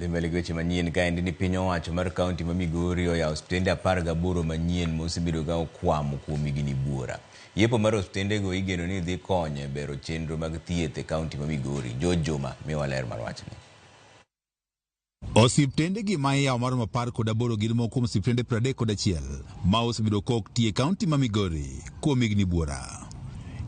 Dhi mbele gi weche manyien kaendi ni piny owacho mar kaunti ma Migori oyawo osiptende 18 manyien mosebedo ka okwamo kuom higni buora. Yepo mar osiptendego igeno ni dhi konyo e bero chenro mag thieth e kaunti ma Migori. George Juma miwa ler mar wachni. Osiptende gi ma iyawo maromo 18 gin moko kuom osiptende 31 ma osebedo ka ok ti e kaunti ma Migori kuom higni buora.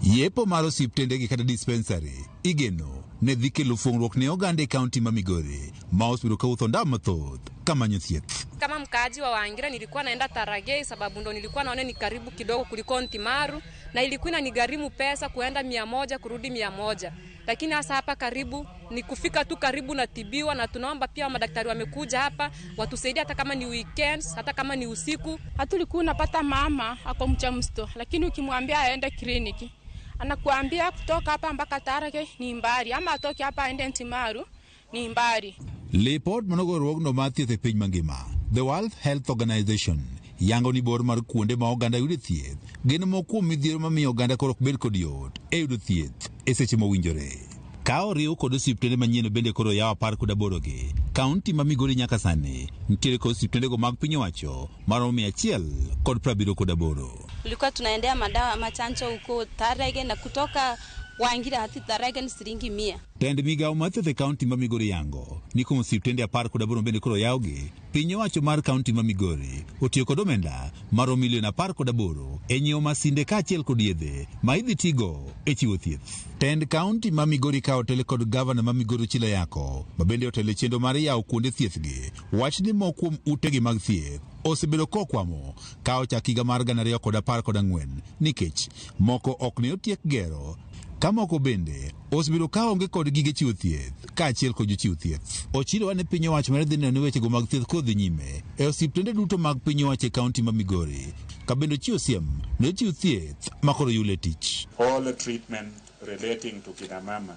Yepo mar osiptende gi kata dispensary igeno ne dhi kelo fuong'ruok ne oganda e kaunti ma Migori ma osebedo ka wuotho ndau mathoth kamanyo thieth. Kama mkaaji wa Wangira nilikuwa naenda Taragei sababu ndo nilikuwa naona ni karibu kidogo kuliko Ntimaru, na ilikuwa inanigharimu pesa kuenda 100 kurudi 100, lakini hasa hapa karibu ni kufika tu karibu natibiwa, na tunaomba pia madaktari wamekuja hapa watusaidie, hata kama ni weekends, hata kama ni usiku. Hatulikuwa unapata mama ako mjamzito, lakini ukimwambia aende kliniki anakuambia kutoka hapa mpaka Tarage ni mbali, ama atoke hapa aende Ntimaru ni mbali. Lipot manogo riwruogno mar thieth e piny mangima, The World Health Organization, yango ni bor mar kuonde ma oganda yude thieth gin moko kuom midhiero mamiyo oganda koro ok bed kod yot e yudo thieth e seche mowinjore. Ka oriw kod osiptende manyien bende koro yaw 18 gi, kaunti ma Migori nyaka sani nitiere kod osiptendego mag piny owacho maromo 178. Tulikuwa tunaendea madawa machanjo huko Tarege na kutoka Wangira hadi Tarege ni shilingi 100. Tend migawo mar thieth e kaunti ma Migori yango ni kuom osiptende 18 bende koro yawgi, piny owacho mar kaunti ma Migori otiyo kod omenda maromo milion 18 e nyiewo masinde kaachiel kod yedhe ma idhi tigo e chiwo thieth. Tend kaunti ma Migori ka otele kod gavana ma Migori Ochilo Ayako ma bende otelo e chenro mar yawo kuonde thieth gi wach ni moko kuom utegi mag thieth osebedo kokwamo ka ochak higa mar 2014 nikech moko ok ne otiek gero ka moko bende osebedo ka onge kod gige chiwo thieth kaachiel kod jochiw thieth. Ochilo ne piny owacho mar dhi neno ni wechego mag thieth kodhi nyime e osiptende duto mag piny owacho e kaunti ma Migori ka bende ochiwo siem ne jochiw thieth ma koro yule tich. All treatment relating to kina mama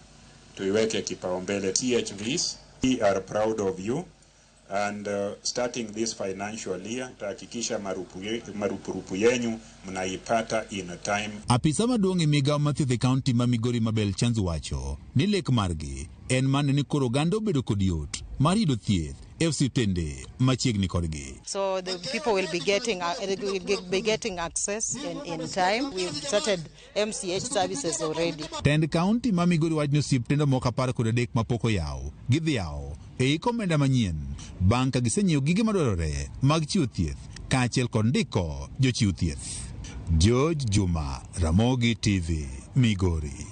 tuiweke kipaumbele. CHVs, we are proud of you and starting this financial year tutahakikisha marupurupu yenyu mnaipata in time. Apisa maduong' e migawo mar thieth e kaunti ma Migori Mabel Chanzu wacho ni lek margi en mane ni koro oganda obedo kod yot mar yudo thieth e osiptende machiegni kodgi. So the people will be getting access in time. We've started MCH services already. Tend kaunti ma Migori wacho ni osiptende moko 13 mapok oyaw gidhi yawo e hik omenda manyien bang' ka gisenyiewo gige madwarore mag chiwo thieth kaachiel kod ndiko jochiw thieth. George Juma, Ramogi TV, Migori.